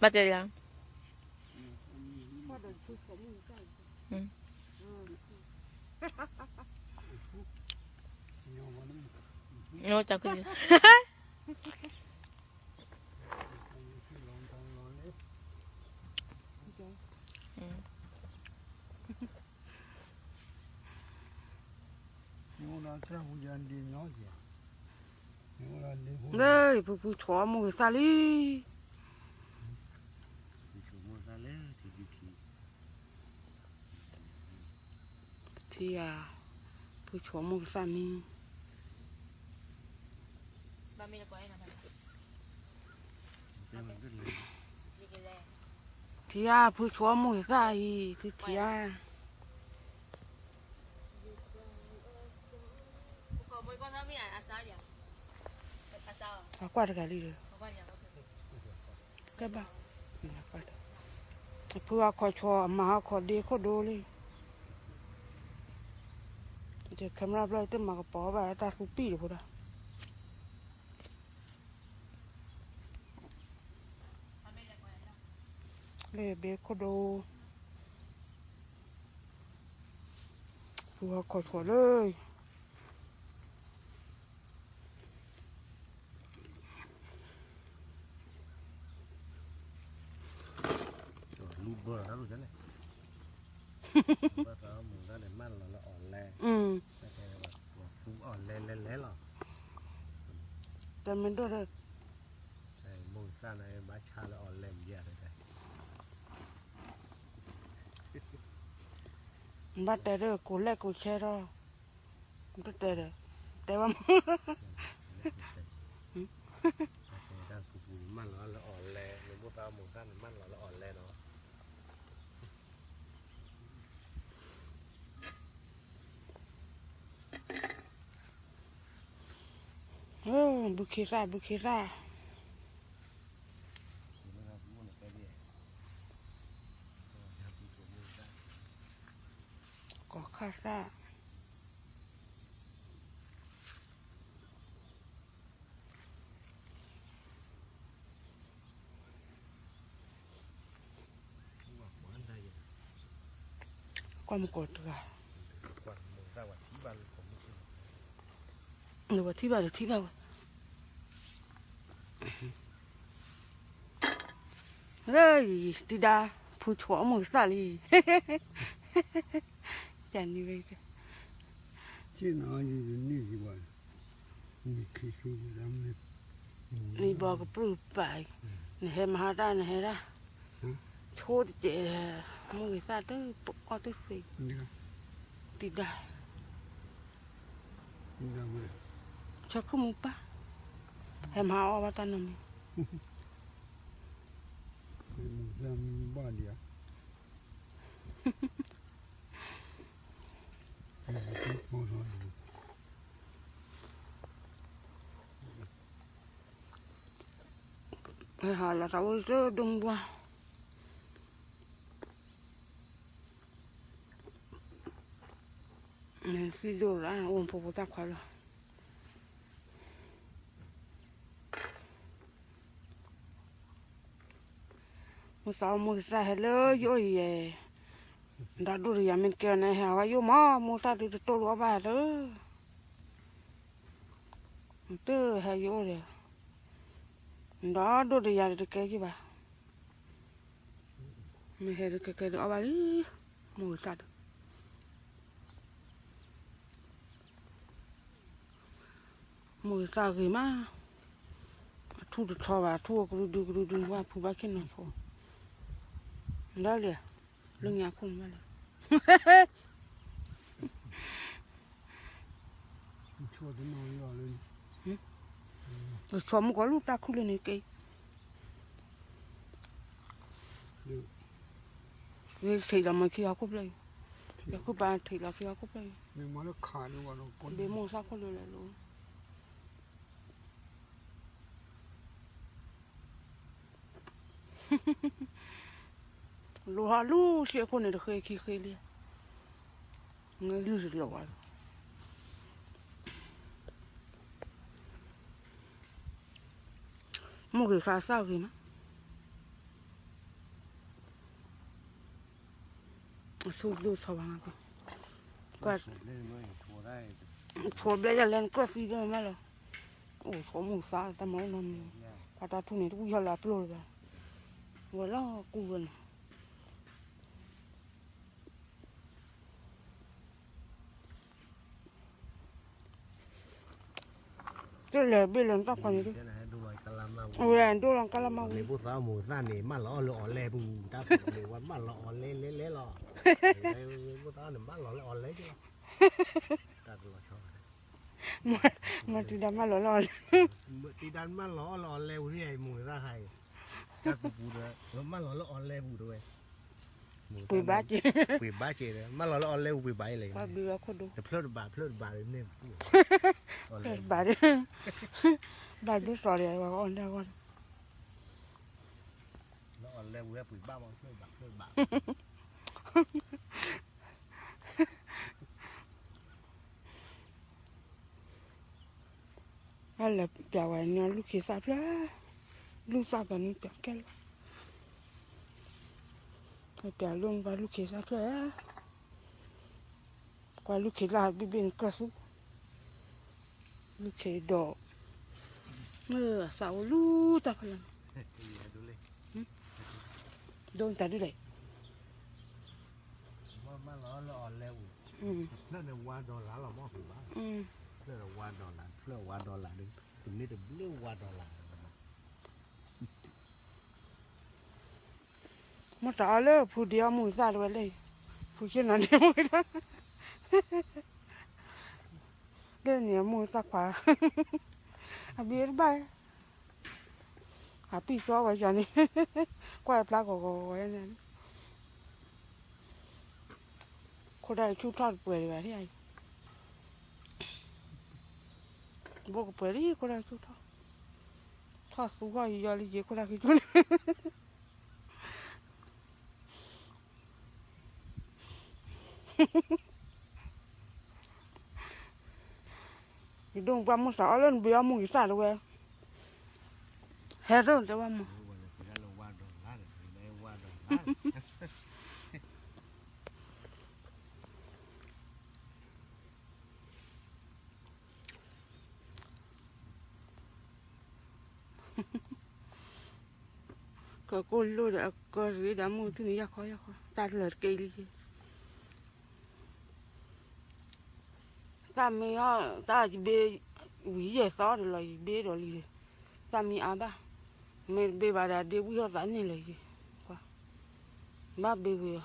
ဘၣ်တဲယၤ, နတၢ်ခု, လၢယဖုဖုဆိမိၢ်ဂ့ၤသၣ်လံ. ထံဧါ, ဖုဆိမိၢ်ဂ့ၤသၣ်မ့ၢ်, ထံဧါ, ဖုဆိမိၢ်ဂ့ၤသၣ်အံၤ သုထံဧါ. အကွၢ်တဂၤလံဒီး, ကဲဘၣ်, အဖုဟီၣ်ခိၣ်ဆိး အမါဟီၣ်ခိၣ်ဒ့ခိၣ်ဒိလံ. ယ camera ဘျီတမၤကပီၤဘၣ်တၢ်သူပံၣ်တဖိဒၣ်. လၢဘ့ခိၣ်ဒိ, ဖုဟီၣ်ခိၣ်ဆိးလၢ လူဘၢလီၤတၢ်လူၢ်န့ၣ်, ဘၣ်သးမုာ်တၢ်န့ၣ် မၢလီၤလၢ online, online လဲၤလဲၤလဲၤလီၤ. တမ့ၢ်ဒိၣ်ဒီး, မိၢ်သၣ်န့ၣ် ဘၣ်ဆါလၢ online မ့ၢ်ဧါ. ဘၣ်တဲဒီး ကိးလဲၣ်ကိးဆဲထီၣ်, တတဲဒီး, တဲဘၣ်မး, တၢ်ပူၤပူၤမၢလီၤလၢ online နမိၢ်သၣ်မိၢ်သၣ်န့ၣ် မၢလီၤလၢ online နီၤ. ဘုခ့သၣ် ဘုခ့သၣ်, ကီၢ်ခါသၣ်. ကွၢ်မုၢ်ကီၢ်တဂၤ, ဝဲထံၣ်ဘၣ်လၢကီၢ်မုၢ်ကီၢ်, လၢတံၤဒါ, ဖုဆိမိၢ်သၣ်လံ, ကန့ၣ်ဝဲ နဘီကပြုၢ်ပာ်, နဟဲမၤဟါတၢ်နဟဲဒၣ်, ဆိတစဲး, မိၢ်ဂ့ၤသၣ်တအီၣ်တသ့, တံၤဒါ, ဆၢခုၣ်မူပၢ်, ဟဲမၤဟါအီၣ်ဘၣ်တၢ်နီတမံၤ. ဟဲဟးလီၤသးအိၣ်သၢဒိၣ်မူဘၣ်, နသံဒိၣ်လၢအိၣ်ဖိဖိတၢ်ခွါလီၤ. မိၢ်သၣ်မိၢ်သၣ်ဟဲလၢယအိၣ်ယဲ, ဒီဒိၣ်တယၤမ့ၢ်တကဲအီၤန့ၣ် ဟဲဝဲယအိၣ်မး မိၢ်သၣ်ဒုးတတိၢ်လိာ်အီၣ်ဘၣ်လၢ, တဟဲယအိၣ်ဒီး, ဒီဒိၣ်တယၤတကဲယဘၣ်, မ့ၢ်ဟဲတကဲကဲဒုးအီၣ်ဘၣ်လံ, မိၢ်သၣ်ဒုး မိၢ်သၣ်ဂ့ၤမး, အထူၣ်တထီဘၣ် အထူၣ်ကဒုဒုကဒုဒု ဘၣ်ဖုဘၣ်ခ့နီၤဖိ, ဒီးလံ, လၢညါခိၣ်န့ၣ်ဘၣ်လံ, ပဆီမုၢ်ကီၢ်လူၢ်တၢ်ခုၣ်လၢန့ၣ်က့, ထံၣ်လီၤမၤခံဟီၣ်ခိၣ်ဖျၢၣ်အံၤ, ယခိၣ်ပၢ်ထံၣ်လီၤခံဟီၣ်ခိၣ်ဖျၢၣ်အံၤ, ဘ့မိၢ်သၣ်ခိၣ်လၢလဲၤလိၤ လိၤဟီလူၤဆံအခိၣ်န့ၣ် တဃ့ခံဃ့လံ, ငဲလုၢ်တလီၤဝဲ, မိၢ်ဂ့ၤသးသၣ်ဂ့ၤမး, ဆူၣ်ဒိၣ်ဆီဘၣ်, ကွၢ်, ဆိဘျဲၣ်ယလဲၣ်နကၢၢ်သံဒိၣ်မးလီၤ, အိၣ်ဆိးမုၢ်သးတၢ်မၤအိၣ်နီတမံၤ, ပှၤတၢ်ထူၣ်န့ၣ်တဝံၣ်ဟီၣ်လၢအပျိၢ်လၢၤဘၣ်, ဝဲလီၤကူဝဲန့ၣ် တလဲၤဘ့ၣ်လၢနတၢ်ခွါန့ၣ်ဒု, ဝဲဒိၣ်လီၤကါလၢမါဝံၤ, မ့ၢ်ဘိၣ်သးမိၢ်သၣ်န့ၣ် မၢလီၤအီၣ်လၢအီၤလဲပူၤ, တၢ်ပူၤန့ၣ် ဝဲမၢလီၤအီၤလဲလဲလဲလီၤ, မ့ၢ်ဘိၣ်သးန့ၣ် မၢလီၤလၢအီၤလဲလီၤ, တၢ်တလီၤဆီ, မ့ၢ်တံၤဒါမၢလီၤလၢအီၤလဲ, မ့ၢ်တံၤဒါမၢလီၤအီၤလၢအီၤလဲပူၤန့ၣ်, တၢ်ပူၤပူၤဒီး မၢလီၤလၢအီၤလဲပူၤတဝဲ ပှ့ၤဘၣ်က့ၤ, ပှ့ၤဘၣ်က့ၤဒီး မၢလီၤလၢအီၤလဲပူၤပှ့ၤဘၣ်အံၤလဲၣ်, တဖျၢၣ်တဘး ဖျၢၣ်တဘးန့ၣ်, ဖျၢၣ်တဘး, ဘၣ်ဒိစီၤလီၤအီၤဒၣ်ဂီၢ်, လၢအီၤလဲပူၤဝဲပှ့ၤဘၣ်မး ဖျၢၣ်တဘး ဖျၢၣ်တဘး အလဲၤပျးဝဲညီလူၢ်ခ့သၣ်ဖျၢၣ်, လူၢ်သၣ်ပျးန့ၣ်ပျးကဲလီၤ, ပျးလူၢ်ဘၣ်လူၢ်ခ့သၣ်ဖျၢၣ်, ကွၢ်လူၢ်ခ့လၢ်ဘ့ၣ်ဘ့ၣ်န့ၣ်ကၢၢ်သူ, လူၢ်ခ့ဒီး, အသးအိၣ်လူၢ်တၢ်ဖဲလဲၣ်, ဒိၣ်တၢ်ဒုလဲၣ် မၢလီၤလၢအီၤလဲပူၤ, ဖျၢၣ်န့ၣ် one dollar လီၤ မ့ၢ်ပှ့ၤဘၣ်, ဖျၢၣ်န့ၣ် one dollar, ဖျၢၣ် one dollar ဒု, တမ့ၢ်တဘျုး one dollar, မ့ၢ်တအီၣ်လၢဖုဒံးအီၣ်မုၢ်သၣ်တဝဲလဲၣ်, ဖုဆ့ၣ်နီၤန့ၣ်မုၢ်သၣ် လၢန့ၣ်အမိၢ်သၣ်ခွါ, အဘံတဘၣ်, အပံၢ်ကၠီဝဲယၤန့ၣ်, ကွၢ်အပျါဂီၤဂီၤဂီၤန့ၣ်, ခိၣ်ဒၣ်ဆူၣ်ထီၣ်တပှဲၤဒံးဘၣ်, ဘိၣ်ကပှဲၤလံခိၣ်ဒၣ်ဆူၣ်ထီၣ်, ထီၣ်သူထီၣ်ယံၤယီလံယ့ခိၣ်ဒၣ်ခံဆူၣ်န့ၣ် ယဒိၣ်ပှၢ်မိၢ်သးအီၣ်လၢနဘံအီၣ်မုၢ်ယသၣ်တဝဲ, ဟဲသိၣ်တဲဝဲမး, ကကိၢ်လိၣ်ဒီးအကၢၢ်ရ့ဒီးမုၢ်ထူၣ်န့ၣ် ယၢ်ခီယၢ်ခီ တၢ်လၢာ်တက့ၢ်လံ, တၢ်မ့ၢ်အီၣ် တၢ်ယဘ့ၣ်ဝံၤယဲၢ်သီဒီးလီၤ ယဘ့ၣ်ဒီးလံ, တၢ်မ့ၢ်အါဘၣ်, မ့ၢ်တဘ့ၣ်ဘၣ်ဒီးဒ့ဝံၣ်ထီၣ်သးန့ၣ်လၢၤယဲၢ်, ဘၣ်ဘ့ၣ်ဝံၤ